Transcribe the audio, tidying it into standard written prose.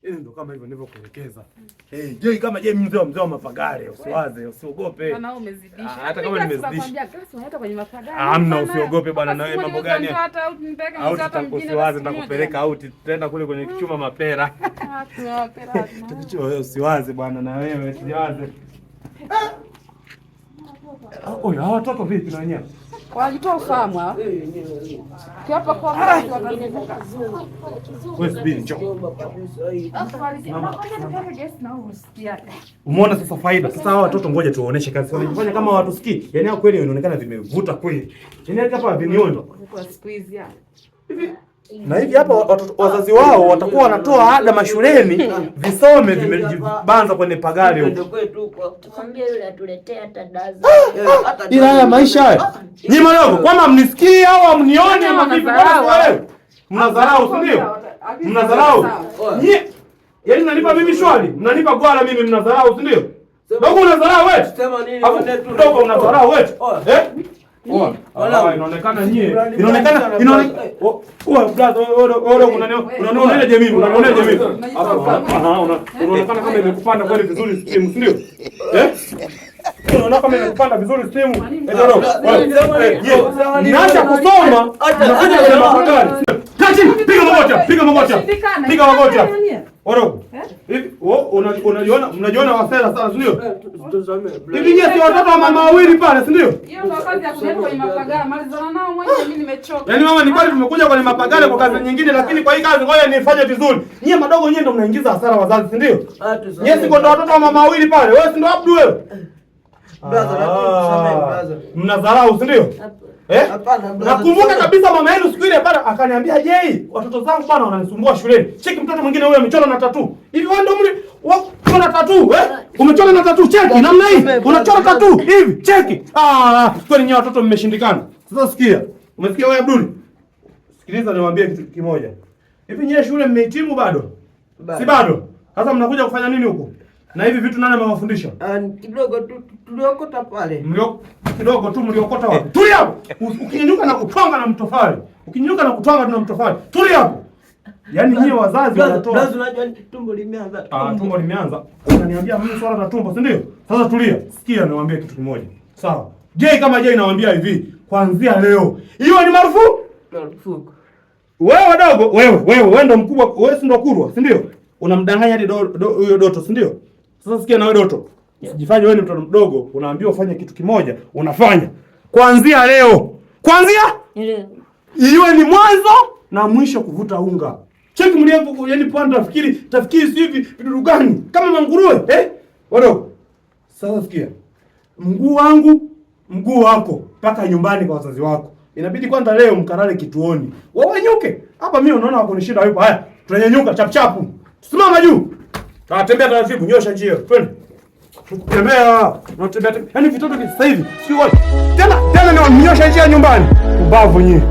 Yaani ndo kama hivyo nilivyokuelekeza. Eh, je, kama je mzee wa mapagale, usiwaze, usiogope. Bwana wewe umezidisha. Ah, hata kama nimezidisha. Nakwambia glasi unaleta kwenye mapagale. Hamna, usiogope bwana, na wewe mambo gani? Hata au nipeleke Au mzee hata mjini. usiwaze, nitakupeleka out, tutaenda kule kwenye kichuma mapera. Mapera. Wewe usiwaze bwana, na wewe usiwaze. Oya, hawa watoto vipi na wenyewe? Wanajitoa ufahamu hawa. Kiapa kwa watu watazivuka. Wewe subiri, njoo. Mama. Umeona sasa faida. Sasa hawa watoto ngoja tuwaoneshe kazi. Wanajifanya kama hawatusikii. Yaani hao kweli inaonekana vimevuta kweli. Yaani hata hapa vinioni. Kwa siku hizi hapa. Na hivi hapa watoto wazazi wao watakuwa wanatoa ada mashuleni visome vimejibanza kwenye pagari huko. Kwetu huko. Tukwambie yule atuletee hata daza. Ila haya maisha haya. Nyinyi mwanangu, kwamba mnisikii au hamnioni ama vipi? Wanadharau. Mbona siwaelewi? Mnadharau, si ndio? Mnadharau. Nyie yaani mnanipa mimi shwari, mnanipa gwala mimi mnadharau, si ndio? Dogo unadharau wewe. Sema nini Hapo mwanetu? dogo unadharau wewe. Oya. Eh? Oya. Inaonekana nyie. Inaonekana inaonekana. Oya brother, wewe wewe unanionea jamii, unanionea jamii. Aha, unaonekana kama imekupanda kweli vizuri simu, si ndio? Eh? Unaona kama imekupanda vizuri simu. Eh, dogo. Wewe, je, mnaacha kusoma, mnakuja kwenye mapakali. Kachi, piga magoti, piga magoti. Piga magoti. Oro. Hivi unajiona mnajiona wasela sana, si ndio? Hivi nyie si watoto wa mama wawili pale, si ndio? Hiyo ndo kazi ya kuleta kwenye mapagala. Malizana nao mwenyewe, mimi nimechoka. Yaani mama, ni kweli tumekuja kwenye mapagale kwa kazi nyingine, lakini kwa hii kazi ngoja nifanye vizuri. Nyie madogo nyie ndo mnaingiza hasara wazazi, si ndio? Nyie si ndo watoto wa mama wawili pale. Wewe si ndo Abdu wewe? Mnadharau, si ndio? Eh? Hapana, brother. Nakumbuka kabisa mama yenu siku ile bana akaniambia, "Jei, watoto zangu bana wananisumbua shuleni." Cheki mtoto mwingine huyo amechora na tatu. Hivi wewe ndio mli unachora tatu, eh? Umechora na tatu, cheki namna hii. Unachora tatu hivi, cheki. Ah, kweli nyinyi watoto mmeshindikana. Sasa sikia. Umesikia wewe Abdul? Sikiliza niwaambie kitu kimoja. Hivi nyie shule mmehitimu bado? Si bado? Sasa mnakuja kufanya nini huku? Na hivi vitu nani amewafundisha? Kidogo tu tuliokota pale. Mlio kidogo tu mliokota wapi? Tulia hapo. Ukinyanyuka na kutwanga na mtofali. Ukinyanyuka na kutwanga na mtofali. Tulia hapo. Yaani nyie wazazi wanatoa. Brother, unajua tumbo limeanza. Ah, tumbo limeanza. Unaniambia mimi swala la tumbo, si ndio? Sasa tulia. Sikia niwaambie kitu kimoja. Sawa. J kama J nawaambia hivi, kuanzia leo. Hiyo ni marufuku? Marufuku. Wewe wadogo, wewe wewe wewe ndo mkubwa, wewe si ndo kurwa, si ndio? Unamdanganya hadi huyo Doto, si ndio? Sasa sikia na wewe Doto. Usijifanye wewe ni mtoto mdogo, unaambiwa ufanye kitu kimoja, unafanya. Kuanzia leo. Kuanzia iwe ni mwanzo na mwisho kuvuta unga. Cheki mliepo, yani pwani tafikiri, tafikiri si hivi vidudu gani? Kama manguruwe, eh? Wadogo. Sasa sikia. Mguu wangu, mguu wako mpaka nyumbani kwa wazazi wako. Inabidi kwanza leo mkalale kituoni. Wewe nyuke. Hapa mimi unaona wako nishinda yupo. Haya, tunanyanyuka chap chapu. Simama juu. Tembea taratibu, nyosha njia. Twende. Tembea. Unatembea. Yaani vitoto vya sasa hivi, sio wapi. Tena tena ni nyosha njia nyumbani. Ubavu nyie.